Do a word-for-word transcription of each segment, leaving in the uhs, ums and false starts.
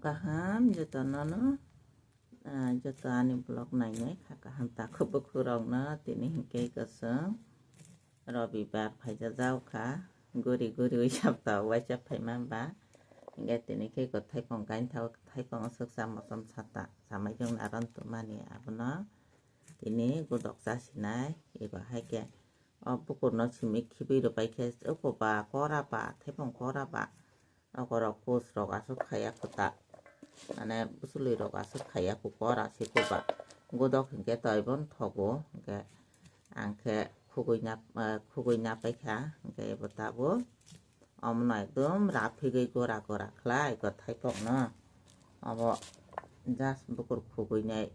Kaham jotono no, ah, joto ani vlog nainai kha kaham takhuk bukhuk rokno tini hinkhe kosong Robibar phaija jaukha, guri guri ui sapta waisa phaima ba. Hinkhe tini khe ko thaipong kainthau, thaipong swksa mosom sata samai jong naron tumani abono tini godok chasinai. Eba hai khe o bukurno simi khibui rwbai khe uko ba kora ba thaipong kora ba. Okorok post rok aswk khaiya kuta. Mane bwswlwi rok aswk khaiya kukor aswk kuba. Godok hinkhe toibon thogo. Hinkhe ang khe khugui na, eh, khugui na paikha. Hinkhe ebo tabuk omono ekdom raphigwi gora gora khlai go thaipokno. Obo just bukur khugui nai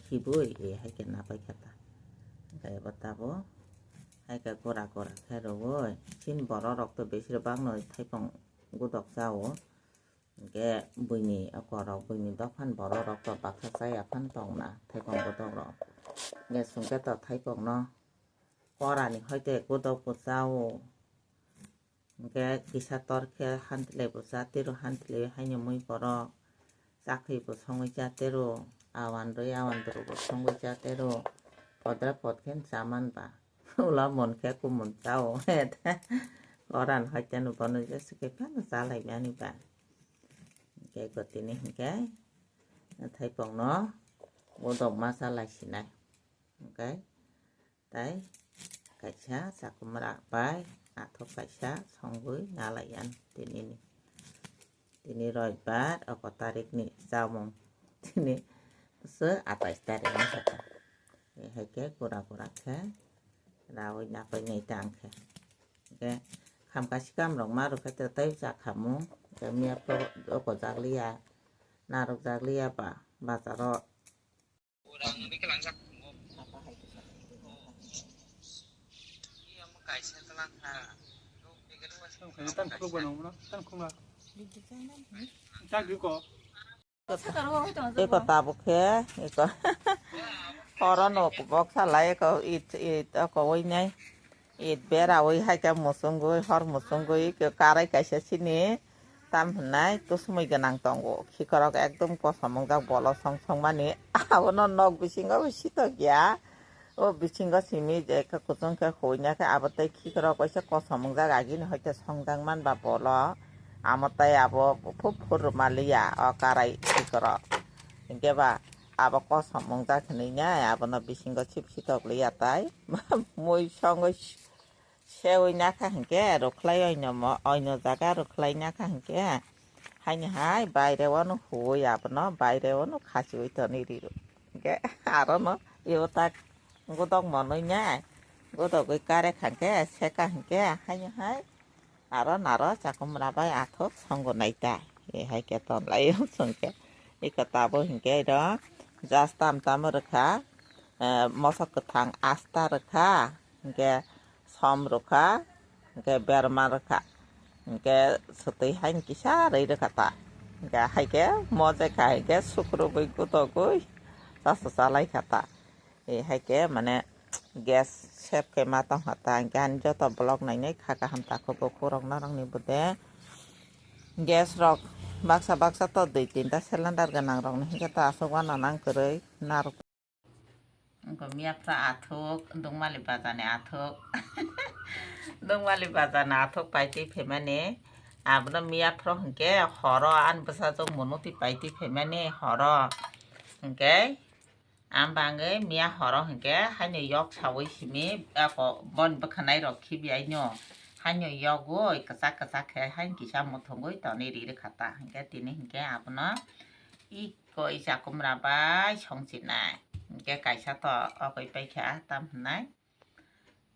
khibui, eh, hai khe na paikha ta. Hinkhe ebo tabuk hai khe gora gora khe rwui. Chini borok rok to besir bak no thaipong godok chao. Hinkhe buini okorok, buini dophani borok rok to baksa chaya phano tongna thaipong godok rok. Hinkhe chwngkhe to thaipong no korani hoite godok bo chao. Hinkhe kisa tor khe hantilai bo cha tero, hantilai haino mui borok chakri bo songwi cha tero, awan rwi awan doro bo songwi cha tero, podra pod khe cha man ba. Ula mon khe kumun chao. Oran hoite no bono jesa khe phano chalai mani ba. Hinkhe gotini hinkhe thaipong no godok ma chalai sinai. Hinkhe tai kaisa chakumra bai athok kaisa songwi nalai yan tini ni. Tini roibar, oko tarik ni chamung. Tini se atais tarik ni saka. Hai khe gura gura khe rawi napai nai tang khe. Khe kham kasi kam rok ma rok khe tai cha khamu. Khe miya pho oko jakliya, narok jakliya ba bazaro. Eko tabuk khe, eko horo no boksa lai, eko it, it, eko oi nai. It bera oi hai khe muchungwi, hor muchungwi, eko karai kaisa sini. Tam hwnai tusumui gwnang tongo. Khikrok ekdom kosom wngjak bolo song songmani. Abono nok bisingo bo sitokya. O bisingo simi je khe kuchung khe huina khe abo tei khikrok waisa kosom wngjak agini hoite songjak man ba bolo. Amo tei abo phub phur rwmaliya o karai khikrok. Hinkhe ba abo kosom wngjak hinui nai abono bisingo sip sitok liya tai. Mui songwi Sewi nakha hinkhe rwkhlai oino mo-, oino jaga rwkhlai nakha hinkhe. Haini hai baire wano huwi abono baire wano khachiwi tonwi riro. Hinkhe arono ibo tak godok monwi nai. Godogwi kare kha hinkhe seka hinkhe haini hai aro naro chakumra bai athok songo naita. E hai khe tonlai o chwngkhe. Iko tabo hinkhe iro jas tam tamo rwkha. Eh, mosok kwthang asta rwkha. Hinkhe som rwkha, hinkhe berma rwkha, hinkhe swtwi haini kisa rwi rwkha ta, hinkhe haikhe mojai kha, hinkhe sukrubwi gutogwi chasu chalaikha ta. E haikhe mane gas save khe ma tongkha ta, hinkhe ani joto vlog nainai kha kaham takhuk bukhuk rok norokni bude gas rok baksa baksa to dui tinta cylinder gwnang rokni hinkhe to aswk uanw nang kwrwi narwk. Wngkha miyaphra athuk, Dungmali bazani athuk. Dungmali bazani athuk paitwi phaimani. Abono miyaphra hinkhe horo ani bwsajwk munukti paitwi phaimani horo. Hinkhe ang bangwi miya horo hinkhe haino yok sawi simi ako boni bwkhanai rok khibiaino. Haino yogwi kwchak kwchak khe haino kisa muthungwi tonwi ri rwkha ta. Hinkhe tini hinkhe abono i Koi chakumra bai songchinai. Hinkhe kaisa to okoi paikha tam hwnai.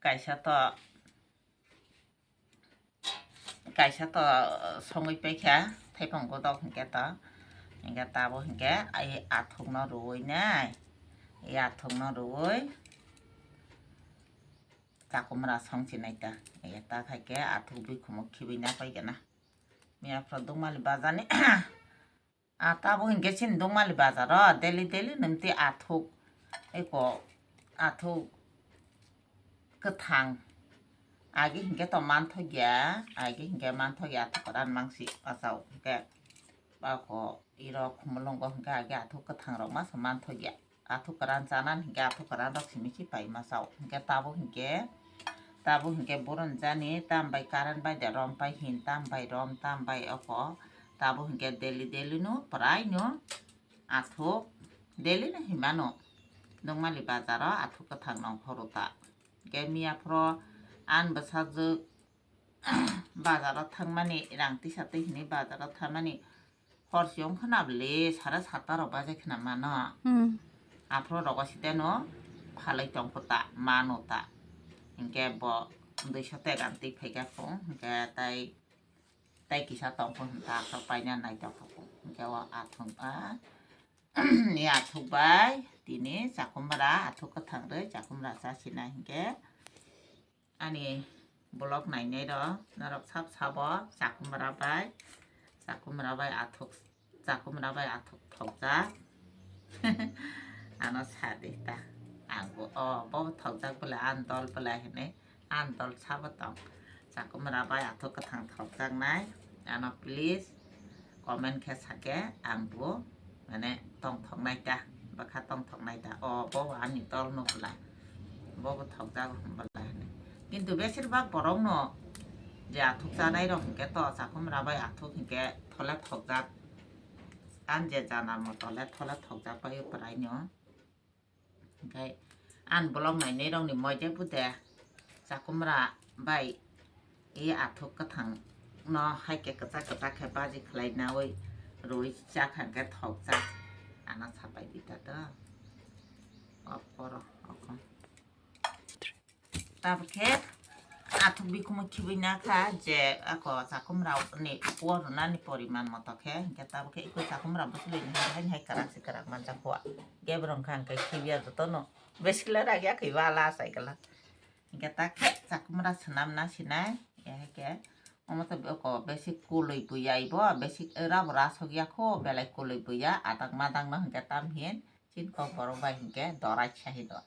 Kaisa to, kaisa to songwi paikha thaipong godok hinkhe to. Hinkhe tabo hinkhe ai athukno rwui nai. Ai athukno rwui chakumra songchinai ta. Ai ta khaikhe athuk bui khumuk khibui napaikhe na. Miyaphra Dungmali bazani. Ah, tabuk hinkhe chini Dungmali bazaro daily daily nwmtwi athuk, eko athuk kwthang. Agi hinkhe to manthokya, agi hinkhe manthokya athuk kwran mangsi achao hinkhe. Ako iro khumulwngo hwnkhe age athuk kwthang rok masa manthokya. Athuk kwran chanani hwnkhe athuk kwran rok simi se paima chao. Hwnkhe tabuk hwnkhe, tabuk hwnkhe boron jani tam bai current bai de rom pai hin tam bai rom tam bai oko. Tabuk hwnkhe daily daily no prai no athuk daily no hinmano. Nokmali bazaro athuk kwthang nong phoro ta. Hwnkhe miya phoro an bwsajwk bazaro thangmani rang tisa twi hinwi bazaro thangmani hor se wngkha na bwle sara satta rok baje khna mano. Hmm. Aphuru rogo siteno phalwi tongkho ta mano ta. Hinkhe bo duiso tegan twi phaikha khung, hinkhe tai, tai kisa tongkho hinta aphuru paina naitokha khung. Hinkhe o athung a, ni athuk bai tini chakumra athuk kwthang rwi chakumra chasina hinkhe. Ani vlog nainai rok norok sab sabo chakumra bai, chakumra bai athuk, chakumra bai athuk thokjak. Ano sadi ta. Ang bo, o, bo thokjak bole, an dol bole hinwi, an dol sabo tong. Chakumra bai athuk kwthang thokjaknai. Ano please comment khe sake ang bo mane tongthoknai ta, bwkha tongthoknai ta. O, bo ani dol no bwla, bo bo thokjago hwn bwla hinwi. Kintu besir bak borok no je athuk chanai rok hinkhe to chakumra bai athuk hinkhe thole thokjak. An je janar moto le thole thokjak bai o bwrai no. Hinkhe an vlog nainai rok ni moide bude chakumra bai i athuk kwthang no hai khe kwchak kwchak khe baji khlai naui rui chak hwnkhe thokjak. Ano sapai di ta do. O poro, o kom. Tabuk khe athuk bikhumu khibui nakha je ako chakumra ni puo rwnani poriman moto khe, hinkhe tabuk khe iko chakumra bwswlwi ni hai hai kwrak se kwrak manjak kho. Gebrong kha hinkhe khibiya jotono. Besikla ragya khe bala sai kala. Hinkhe ta khe chakumra swnam na sinai. Ehai khe omo to ko besi kului buya ibo, besi rabo rasok ya kho, belai kului buya, adak madak no hinkhe tam hin. Chini kok borok bai hinkhe dorai sa hino.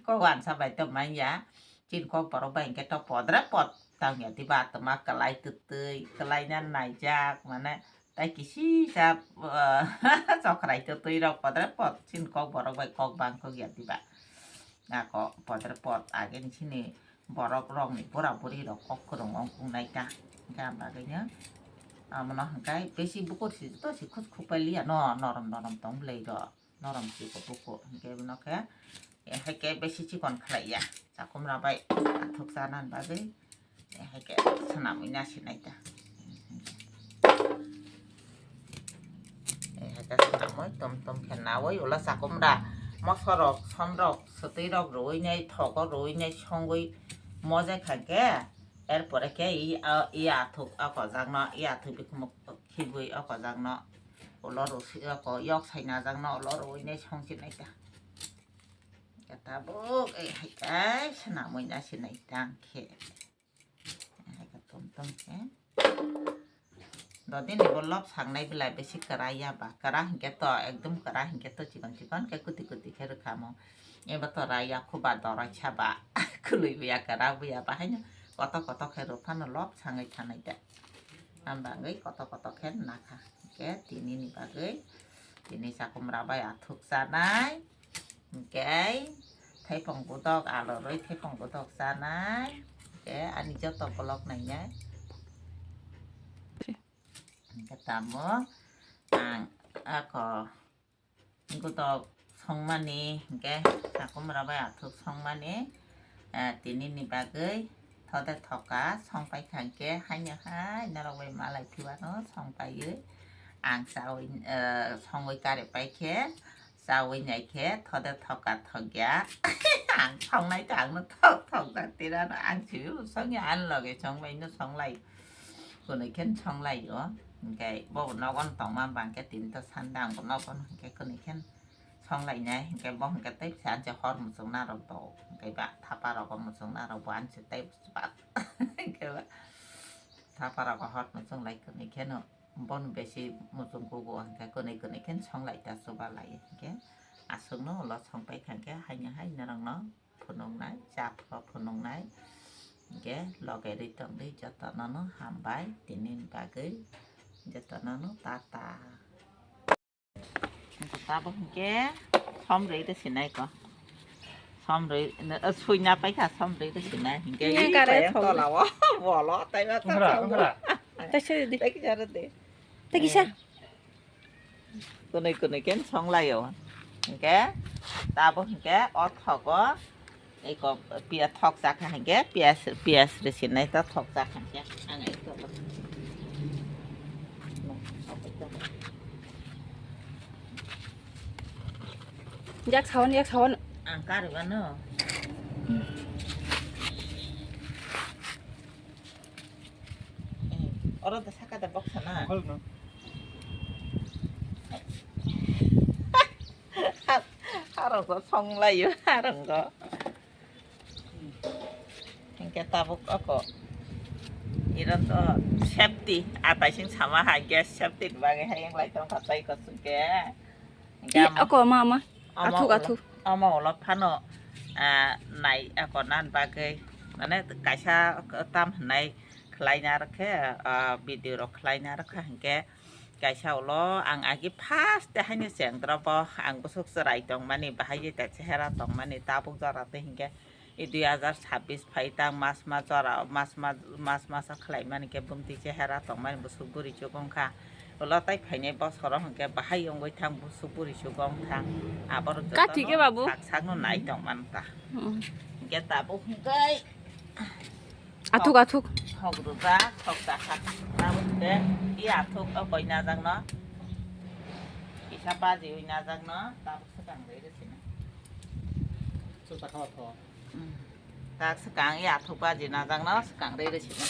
Kok wansa bai to manya. Chini kok borok bai hinkhe to podre pod tang ya diba, atma kwlai twtwi, kwlai na naijak, mane tai kisi sa, chokrai twtwi rok podre pod chini kok borok bai kok bang kok ya diba. Ako podre pod agini chini borok rok ni bura buri rok kok kwrwng ongkung nai ta. Hinkhe ang bagwi no, amo no hinkhe besi bukur si to si khus khuk pai liya no, norom norom tong bwlai rok. Norom chiko buko hinkhe bono khe, eh, hai khe besi chikon khlai ya. Chakumra bai athuk chana bagwi, eh, hai khe swnamwi na sinai ta. Eh, hai khe swnamwi tom tom khe naui ula chakumra mosorok, somrok, swtwi rok rwui nai, thogo rwui nai, songwi mojai kha khe, er pore khe i, a, i athuk o kojak no, i athuk bikhumu khibui o kojak no. Ulo rw si, oko yok sai najak no ulo rw ine song si nai ta. Tabuk, eh, hai kai, swnamwi na si nai tang khe. Hai ka tom tom khe. Dodini bo lop sangnai belai besi kwra ya ba. Kwra hinkhe to, ekdom kwra hinkhe to chikon chikon khe kuti kuti khe rwkha mo. Eba to raya khuba dorai saba. Khului buya kwra buya bahaino koto koto khe rwphano lop sangwi thanai da. Ang bagwi koto koto khe nakha. Hinkhe tini ni bagwi tini chakumra bai athuk chanai. Hinkhe thaipong budok, alu rwi thaipong budok chanai. Hinkhe ani joto vlog nainai. Hinkhe tamo ang ako Gotok songmani, hinkhe chakumra bai athuk songmani, eh, tini ni bagwi thode thoka songpai kha hinkhe haino hai norok bai malai phiwano songpaiwi ang chawi, eh, songwi kare paikhe chawi naikhe thode thoka thokya ang songnai ta angno thok thok jak tirano ang sibi songya ani loge songbaino songlai. Kunui khe songlaio. Hinkhe bo nogo tongma bangkhe tini to sanda ang bo nogo hinkhe kunui khe songlainai hinkhe bo hinkhe tei se anse hor muchungna rok do hinkhe ba thapa rogo muchungna rok bo anse tei ba hinkhe ba thapa rogo hor muchung lai kunui kheno bono besi muchung kugo hinkhe kunui kunui khe songlai ta chuba lai hinkhe aswkno ulo songpai kha hinkhe haino hai norokno phunuknai, chapro phunuknai. Hinkhe loge rwi tongdi jotono no hambai tini ni bagwi. Jotono no tata. Tabuk hinkhe somrwi rw sinai ko. Somrwi, eh, suina paikha somrwi rw sinai. Hinkhe ini i kare payang thok. Tola o, bolo, taiba ta. Ongkha, ongkha. Taisa di. Taisa di. Taisa. Kunui kunui khe songlaio. Hinkhe tabuk hinkhe o thogo eko piyaj thok chakha hinkhe piyaj, piyaj rw sinai ta thok chakha hinkhe ang eko. Yak sawan, yak sawan. Ang karwi bano. Eh, oro da saka da box na. Hol no. Harang ko songlaio, harang ko. Hinkhe tabuk ako. Iron to safety, atai sing sama hai gas safety ni bagwi hai yang lai tong kha tai ko sungke. Hinkhe i, ama, ako ama, ama. Ama athuk, ulo, athuk. Ama ulo phano, ah, nai ako nan bagwi. Mane kaisa tam hinai khlaina rwkhe, ah, video rok khlaina rwkha hinkhe kaisa ulo ang agi first de haino chengdrobo ang bwswk chwrai tongmani bahai ta chehera tongmani tabuk jora tei hinkhe. I dui hazar chabbish phai tang mas mas jora mas mas, mas mas khlai mani khe bumti chehera tong mani bwswk bwrwi chukong kha. Ulo tai phainai bosoro hinkhe bahai wngwi thang bwswk bwrwi chukong thang. Aborok jotono kathi khe babu. Sak sak no nai tong man ta. Hmm. Hinkhe tabuk hinkhe athuk, athuk. Thok rwjak, thok chakha. Tabuk hinkhe i athuk o koi najak no. Kisa baji wi najak no, tabuk swkang rwi rw sina. Chwng ta kha thok. Hmm. Tak swkang ya thuk baji najak no swkang rwi rw sini.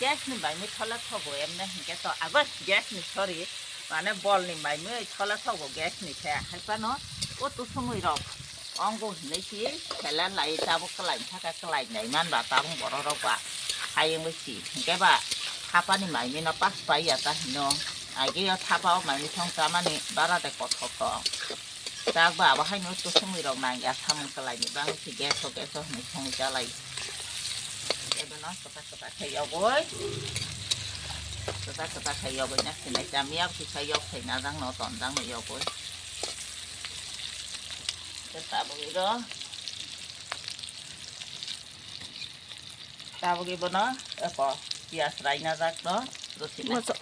Gas ni bai mi thola thogo emne hinkhe to abo gas ni sorry. Mane bol ni mai mui thola thogo gas ni khe hai phano o tusumui rok ongko hinui si khela lai tabuk kwlai thaka kwlai nai man ba tabuk borok rok ba hai wngwi si hinkhe ba thapa ni mai mino pas pai ya ta hino age yo thapa o mai mi thong chamani bara de kothok thok tak ba abo hai no tusumui rok nang ya samung kwlai ni bang si gas o gas o hinui thong chalai ebo no. Kwtak kwtak khe yogwi. Kwtak kwtak khe yogwi na sinai chamya kisa yok sai najak no tonjak no yogwi. Khe tabuk iro. Tabuk ibono eko piyas rai najak no rusi na. Moso.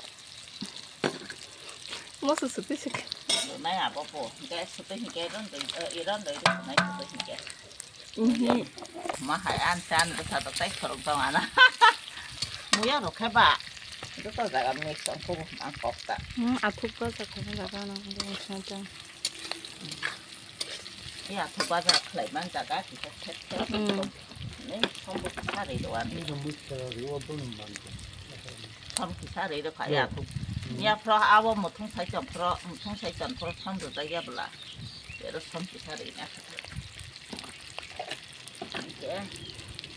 Moso suti sik. Nai abo po. Hingke suti hingke ron doi, eh, iron doi ron nai suti hingke. Mhm. Ma hai an chan bwsa da tai khorok dong ana. Muya rok khe ba. Joto jaga mix ang kok ang kok ta. Hmm, athuk ba jaga na jaga na ang dong sa ta. Ya, athuk ba jaga khlai man jaga kisa thet thet. Hmm. Ni sombo kisa ri do ani. Ni sombo kisa ri o to ni man ko. Som kisa ri do kha ya athuk. Hmm. Ya phro abo muthung sai cham phro, muthung sai cham phro som do jagya bla. Ero som kisa ri na kha. Oke.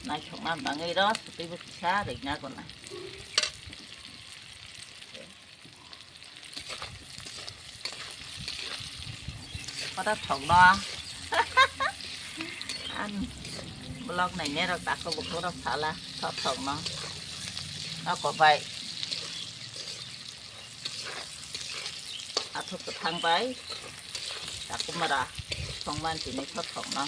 Naithokma bangwi ro, sutwi bo kisa rikna gwnang. Koda thokno. Ani vlog nainai rok tako bukhuk rok sala, thok thokno. Noko bai. Athuk kwthang bai takumara songman tini sothokno.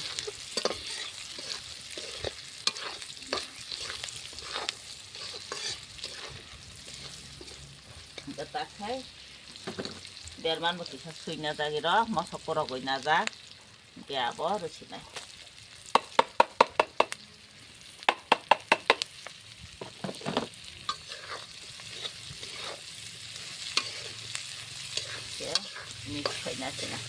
Hwnkhe takhai berman bo kisa sui najak iro, mosok korogwi najak. Hingke abo rw sinai. Hingke mix khaina sinai.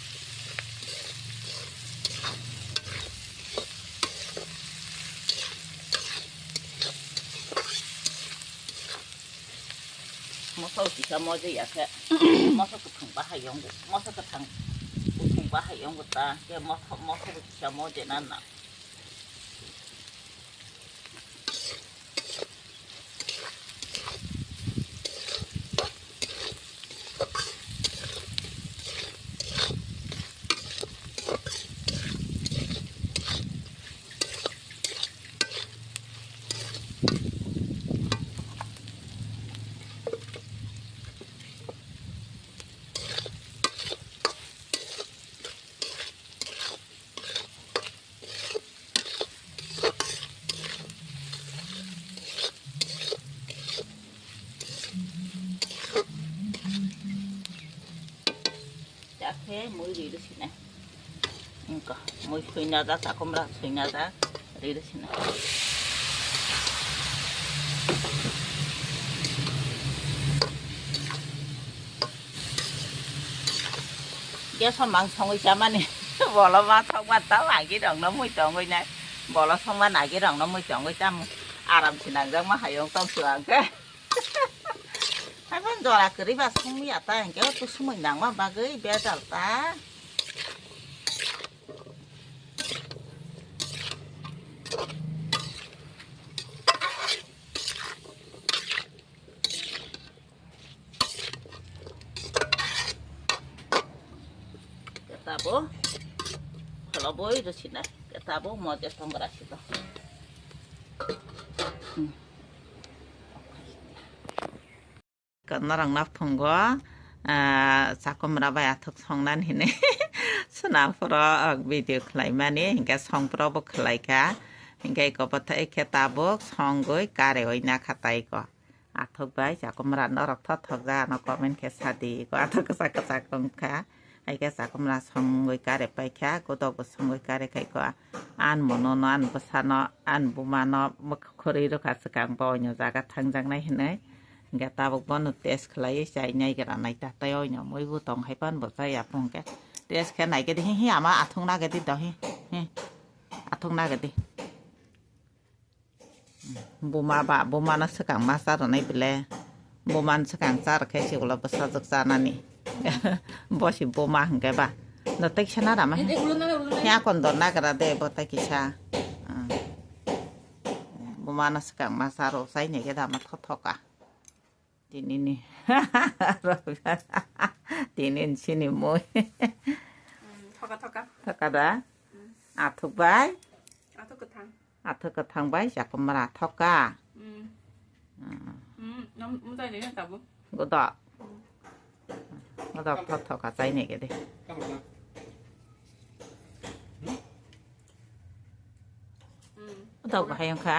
Moso kisa moje ya khe. Moso kwthang bahai yongo. Moso kwthang kwthang bahai yongo ta. Khe moso, moso kisa moje na na. Khe mui ri rw sinai. Wngkha, mui sui najak, chakomra sui najak, ri rw sinai. Gas o mang songwi chamani, bolo ma songma tamo agi rokno mui tongwi nai, bolo songma nagi rokno mui tongwi tamo, aram se nangjakma hayung tong suang khe. Haiphano jora kwrwi ba songwi ya ta hinkhe o tusumui nangma bagwi bejal ta. Tabo kholobwi rw sinai, tabo moja tongra sito. Hmm. Norok nw phungo, ah, chakomra bai athok songnani hinwi. Swnam phoro, ah, video khlaimani, hinkhe song phoro bo khlaikha. Hinkhe eko bwthai khe tabuk songwi karewi nakha tei ko. Athok bai chakomra norok thothok ja ano comment khe sadi. Eko athok kwchak kwchak wngkha. Hai khe chakomra songwi kare paikha, godok bo songwi kare khaikho. An mono no, an bwsano, an bumano mwkhwrwi rwkha swkang bo oino jaga thangjaknai hinwi. Hinkhe tabuk bono test khlaiwi chai naigra naita tei oino muibu tong hai pan bo chaya phung khe. Test khe naigedi hi hi ama athung nagedi do hi hi. Athung nagedi. Buma ba, buma no swkang ma cha rwnai bwle. Buma no swkang cha rwkhe se ulo bwsajwk chanani. Bo se buma hinkhe ba. No tei kisa na rama he. He akon dor nagra de bo tei kisa. Ah. Buma no swkang ma cha rw chai nai khe da ma thothoka. Tinini. Tinini sini moi. Hmm, thoka, thoka. Thoka da? Hmm. Athuk bai? Athuk kwthang. Athuk kwthang bai chakomra thoka. Hmm. Hmm. Hmm, nam, mujai de tabuk. Godok. Hmm. Godok thok thoka chai nai khe de. Tok bahai wngkha.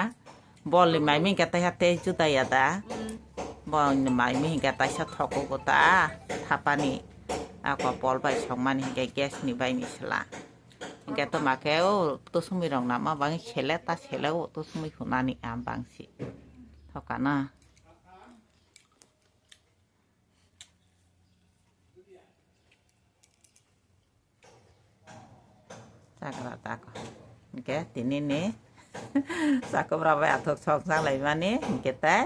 Bol ni mai mi hingke taiha tei juda ya da. Bol ni mai mi hingke taisa thogo bo ta. Thapani. Ako bol bai songmani hingke gas ni bai ni sela. Hingke toma khe o tusumi rok nama bang sele ta sele o tusumi hunani am bangsi. Thokana. Chagra tako. Hingke tini ni chakomra bai athok song chalaimani hingke tai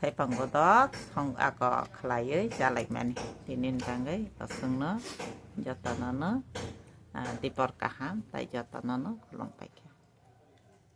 thaipang bodok song ako khlaiwi chalaimani. Tini ni bangwi aswkno jotono no, ah, dipor kaham tai jotono no khulumpai kha.